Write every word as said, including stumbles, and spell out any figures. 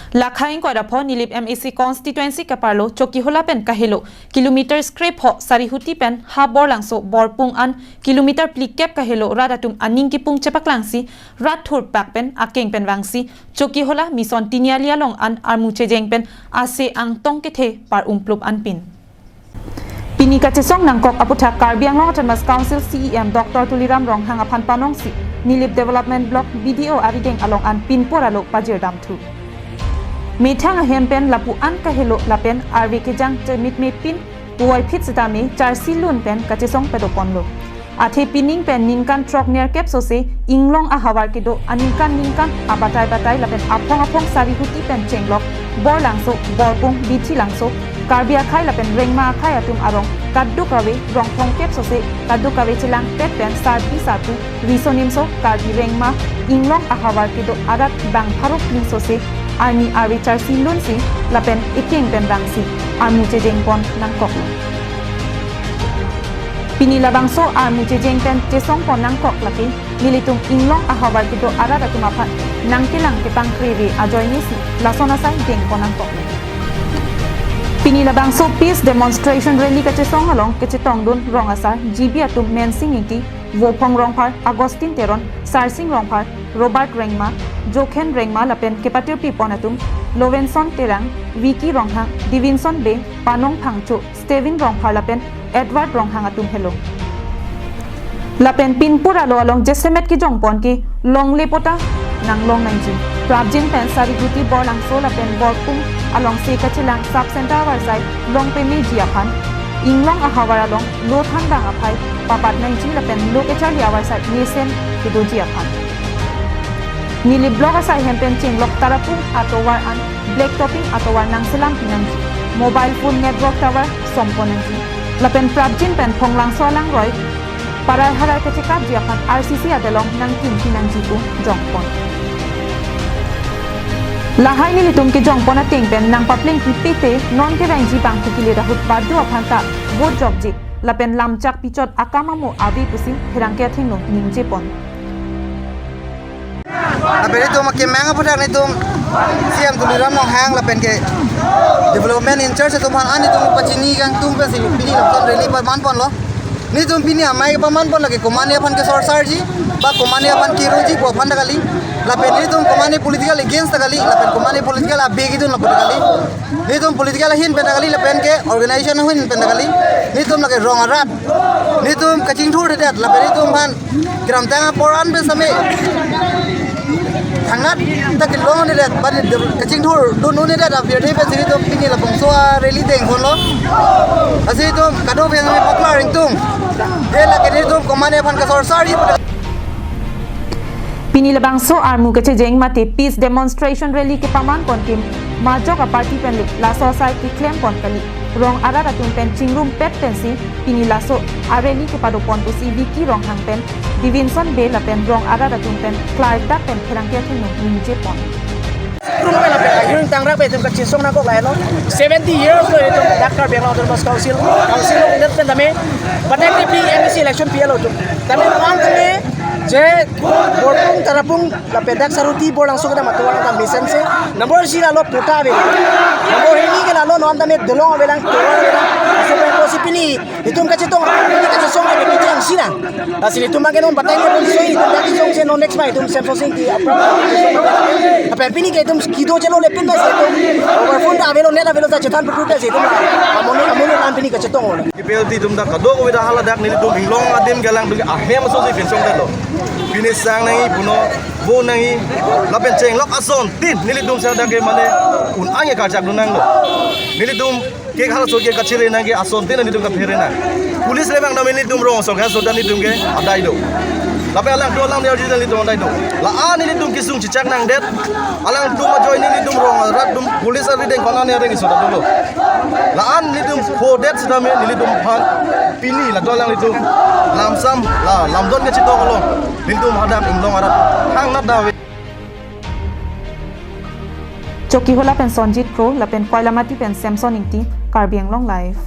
Lakhai ingkoi ra pho Nilip M A C constituency keparlo Chokihola pen kahelo kilometer skrepho Sarihuti pen ha Borlangso Borpung an kilometer phlikep kahelo rat atum aning kipung chepaklangsi rat thurpak pen akeng pen vangsi Chokihola Mission Tiniali along an armu chejeng pen ase angtong kethe par-umplup anpin. Pini kachesong nangkok aputhak Karbi Anglong Autonomous Council C E M Doctor Tuliram Ronghang aphan panongsi Nilip Development Block B D O arideng along an pinpur alo pajirdamthu. Methang ahem pen lapu an kahelo lapen arve kejang chemitme pin puvoiphit setame charsi lun pen kachesong padoponlo. Athe pining pen ningkan throknerkep sose inglong ahavar kedo aningkan ningkan abatai batai lapen aphong aphong Sarihuti pen chenglok Borlangso, Borpung, Bithilangso, Karbi akhai lapen Rengma akhai atum arong kadokave rong thomkep sose kadokave chelangpet pen sarpi sarpo riso nimso Karbi Rengma inglong ahavar kedo arat bang pharo phli sose arni arve charsi lunsi lapen ekeng pen vangsi armu chejengpon nangkoklo. Pini labangso armu chejeng pen chesongpon nangkok lake nelitum inglong ahavar kedo arat atum aphan nangkelang kepangkreve ajoinesi lason asai dengpon nangkoklo. Pini labangso peace demonstration rally kachesong along kachetongdun rong asar G B atum Mensing Ingti, Vophong Rongphar, Augustine Teron, Sarsing Rongphar, Robert Rengma, Jokhen Rengma lapen kepatirpipon atum Lovenson Terang, Vicky Ronghang, Divinson Bey, Panong Phangcho, Stevin Rongphar lapen Edward Ronghang atum helo. Lapen pinpur alo along jasemet kejongpon ke longle pota nanglong nangji. Prapjin pen Sarihuti Borlangso lapen Borpung alongsi kachelang sub center avarsai long pemeji aphan inglong ahavar along lo thandang aphai papat nangji lapen lo kecharli avarsai mesen kedoji aphan. Nilip Block asai hem pen chenglok Tarapung atovar an black topping atovar nangselam pinangji. Mobile phone network tower sompon nangji. Lapen prapjin pen Phonglangso alangroi parai harai kachekapji aphan R C C adelong nangkim pinangji pu jongpon. Lahai nelitum kejongpon ateng pen nangpapleng kipite non kevangji bangphu kili rahut badu aphan ta vote jokji lapen lamchak pichot akam amo ave pusi pherangke athengno ningjepon. Lapen itum akemang aphuthak nelitum C M Tuliram Ronghang lapen ke development in charge atum aphan an itum pachini kangtung pensi pini lapuson rally pamanponlo. Nelitum pini amei pamanpon lake komane aphan kesorsarji ba komane aphan keroji pu aphan ta kali. Lapen nelitum komane political against ta kali, lapen komane political abeg idun lapu ta kali. Nelitum political ahin pen ta kali, lapen ke organization ahin pen ta kali. Nelitum lake rong arat. Nelitum kachingthurthedet, lapen nelitum aphan kramtang apor an pen same thangnat ta kelongthedet, ba nelitum kachingthurdun unthedet apirthe pensi nelitum pini labangso a rally dengponlo. Lasi itum kadokave same paklar ingtung. Ke lake nelitum komane aphan kesorsarji. Pini labangso armu kechejeng mate peace demonstration rally kepamanpon ke majok aparty pen le laso asai keklempon kali. Rong arat atum pen chingrumpet pensi pini laso a rally kepadopon pusi Vicky Ronghang pen Divinson Bey lapen rong arat atum pen klardak pen pherangke athengno ningjepon. Krum pen lapen ayun tangrak pen itum kachesong nangkok lahelo. Seventy years lo itum dak Karbi Anglong Autonomous Council, council lo unit pen tame, batai T P M A C election P L O itum. Tame one tame je Borpung, Tarapung, lapen dak Sarihuti, Borlangso kedam atovar ta mesen se. Number isi lalo pota avelang. Number hini ke lalo non tame dolong avelang, tovar avelang. Aso pen pusi pini itum kachetong, pini kachesong ke kecheng sinang. Lasi itum abang ke non batai le pun soi, itum dak kachesong se non next ma itum Semson Sing Ingti apran. Apa pini ke itum kedo chelolepin pensi itum. Over phone ta avelo, net avelo ta chethanputput pensi itum. Amoni, amoni an pini kachetong. Kipelti itum dak kadokave ta haladak nelitum inglong adim kelang pen ahem aso si pinchongdetlo. Pini sang nangji punon, vo nangji, lapen chenglok asontin nelitum sang dak ke mane un-ang ke karchakdun nanglo. Nelitum ke halaso ke kachere nangji asontin nelitum kaphere nang. Police le bang nami nelitum rong aso ke aso ta nelitum ke adai do. Lapen alangtum alang dia jita nelitum adai do. La-an nelitum kesung chechak nangdet. Alangtum ajoine nelitum rong arat atum police arideng konan areng iso ta dolo. La-an nelitum khodet setame nelitum aphan pini latum alanglitum lamsam la lamdon kechetong along nelitum hadak inglong arat thangnat ta ave. Chokihola pen Sonjit Kro lapen Koilamati pen Semson Ingti, Karbi Anglong Live.